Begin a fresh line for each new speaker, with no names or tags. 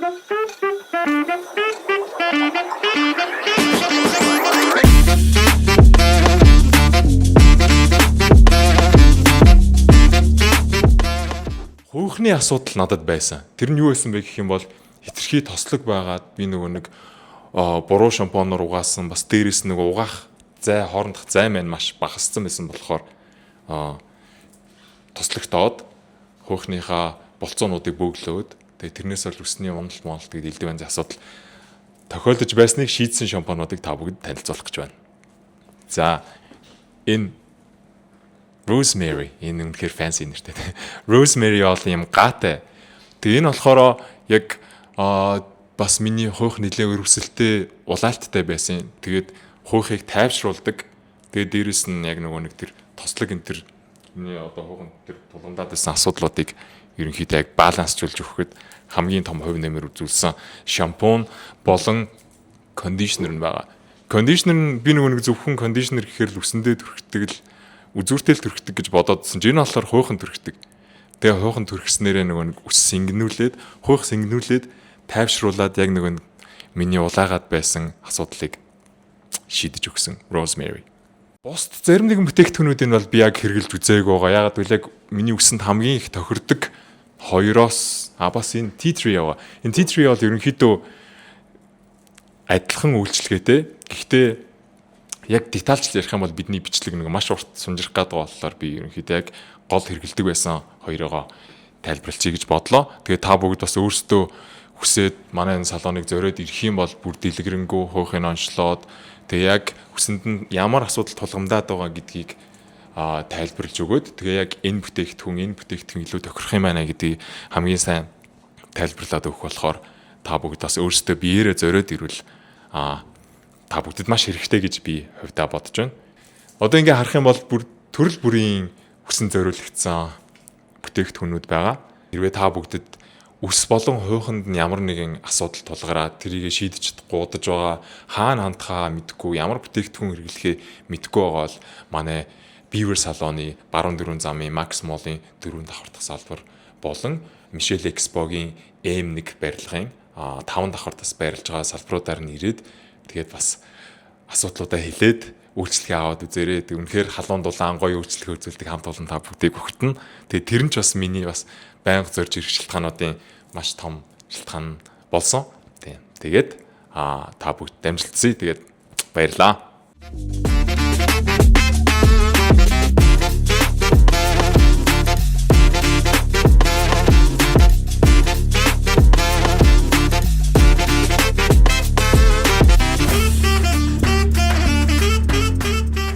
Хуйхны асуудал надад байсан. Тэр нь юу байсан бэ гэх юм бол хэтэрхий тослог байгаад би нөгөө нэг буруу шампунаар угаасан, бас дээрээс нэг угаах зай, хоорондох зай маань маш багассан байсан болохоор тослогтоод хуйхныхаа болцоонуудыг бөглөөд, тэгээ тэрнээс бол үсний уналт моналт гэдэг элдэв янзын асуудал тохиолдож байсныг шийдсэн шампунуудыг та бүгд танилцуулах гэж байна. За, энэ Rosemary, энэ үнэхээр fancy нэртэй. Rosemary бол юм гаатай. Тэгээ энэ болохоор яг бас миний хуйх нэлээ өрөвсөлтэй, улаалттай байсан. Тэгээд хуйхыг тайвшруулдаг. Тэгээд дээрэс нь яг нөгөө нэг тэр тослог энэ тэр миний одоо хуйханд тэр тулгамдаад байсан асуудлуудыг ерөнхийдөө яг балансжуулж өгөхөд хамгийн том хувь нэмэр үзүүлсэн шампунь болон conditioner нь байгаа. Conditioner нь би нөгөө нэг зөвхөн conditioner гэхээр л үсэндээ түрхдэг л, үзүүртэй л түрхдэг гэж бодоодсэн чинь энэ болохоор хуйхан түрхдэг. Тэгээ хуйхан түрхснээрээ нөгөө нэг үс сэнгэнүүлээд, хуйх сэнгэнүүлээд, тайвшруулад яг нөгөө миний улаагаад байсан асуудлыг шийдэж өгсөн Rosemary. Бусд зарим нэгэн бүтээгдэхүүнүүдийг бол би яг хэрэглэж үзээгүй байгаа. Яагаад гэвэл яг миний үсэнд хамгийн их тохирдог хоёроос бас энэ tea tree яваа. Энэ tea tree бол ерөнхийдөө адилхан үйлчилгээтэй. Гэхдээ яг детальчл ярих юм бол бидний бичлэг нэг маш урт сунжирх гээд байгаа болохоор би ерөнхийдөө яг гол хэрэглэдэг байсан хоёроо тайлбарлчихъя гэж бодлоо. Тэгээ та бүгд бас өөрсдөө хүсээд манай энэ салоныг зориод ирэх юм бол бүр дэлгэрэнгүй хуйхыг онцлоод, тэгээ яг үсэнд нь ямар асуудал тулгамдаад байгаа гэдгийг тайлбарлаж өгөөд, тэгээ яг энэ бүтээгдэхүүн илүү тохирох юм байна гэдгийг хамгийн сайн тайлбарлаад өгөх болохоор та бүгд бас өөрсдөө биеэрээ зориод ирвэл та бүгдэд маш хэрэгтэй гэж би хувьдаа бодож байна. Одоо ингээ харах юм бол бүр төрөл бүрийн үсэн зориулагдсан бүтээгдэхүүнүүд байгаа. Хэрвээ та бүгдэд үс болон хуйханд нь ямар нэгэн асуудал тулгараад, тэрийг шийдэж чадахгүй удаж байгаа, хаана хандхаа мэдэхгүй, ямар бүтээгдэхүүн хэрэглэхээ мэдэхгүй байгаа бол манай Beaver салоны баруун дөрвөн замын Max Mall-ын дөрвөн давхар дахь салбар болон Michelle Expo-гийн M1 барилгын 5 давхар тас байрлаж байгаа салбаруудаар нь ирээд, тэгээд бас асуудлуудаа хэлээд үйлчилгээ аваад үзээрэй. Тэг үнэхээр халуун дулаан гоё үйлчилгээ үзүүлдэг хамт олон та бүгдийг өгтөн. Тэгээ тэр нь ч бас миний бас байнга зорж ирэх шалтгаануудын маш том шалтгаан болсон. Тийм. Тэгээд та бүгд дамжилтсъя. Тэгээд баярлаа.